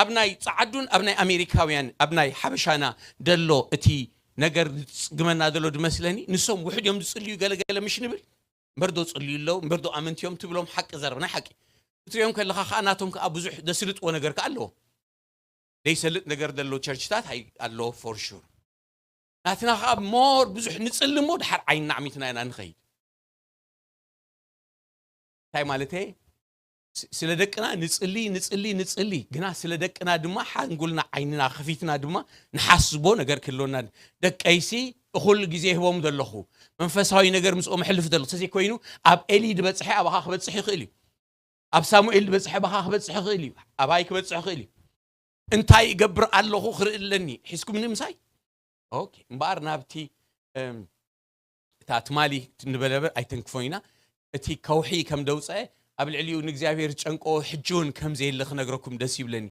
ኣብ ናይ ጸዓዱን ኣብ ናይ ኣሜሪካውያን ኣብ ናይ ሓበሻና ደሎ እቲ ነገር ዝጽግመና ዘሎ ድመስለኒ። ንሶም ውሕድ እዮም ዝጽልዩ ገለገለ ምሽ ንብል። እምበርዶ ጽልዩ ኣለዉ እምበርዶ ኣመንትዮም ትብሎም ሓቂ ዘረብ ናይ ሓቂ ክትሪኦም ከለኻ ከዓ ናቶም ከዓ ብዙሕ ዘስልጥዎ ነገር ከዓ ኣለዎ። ዘይሰልጥ ነገር ዘለዎ ቸርችታት ኣይ- ኣለዎ for sure። ናትና ከዓ more ብዙሕ ንጽሊ እሞ ድሓር ዓይንና ዓሚትና ኢና ንኸይድ። እንታይ ማለት እየ? ስ- ስለ ደቅና ንጽሊ ንጽሊ ንጽሊ ግና ስለ ደቅና ድማ ሓንጉልና ዓይንና ከፊትና ድማ ንሓስቦ ነገር ክህልወና። ደቀይሲ እኹል ግዜ ህቦም ዘለኹ መንፈሳዊ ነገር ምስኦም ሕልፍ ዘለኹ ተዘይኮይኑ ኣብ ኤሊ ዝበፅሐ ኣባኻ ክበፅሕ ይኽእል እዩ። ኣብ ሳሙኤል ዝበፅሐ ኣባኻ ክበፅሕ ይኽእል እዩ። ኣባይ ክበፅሕ ይኽእል እዩ። እንታይ እገብር ኣለኹ ክርኢ ኣለኒ ሒዝኩምኒ ምሳይ? ኦኬ እምበኣር ናብቲ እም፣ እታ ትማሊ ንበለበር ኣይተንክፎ ኢና። እቲ ከውሒ ከም ደውፀ ኣብ ልዕሊኡ ንእግዚኣብሔር ጨንቆ ሕጂ እውን ከም ዘየለ ክነግረኩም ደስ ይብለኒ።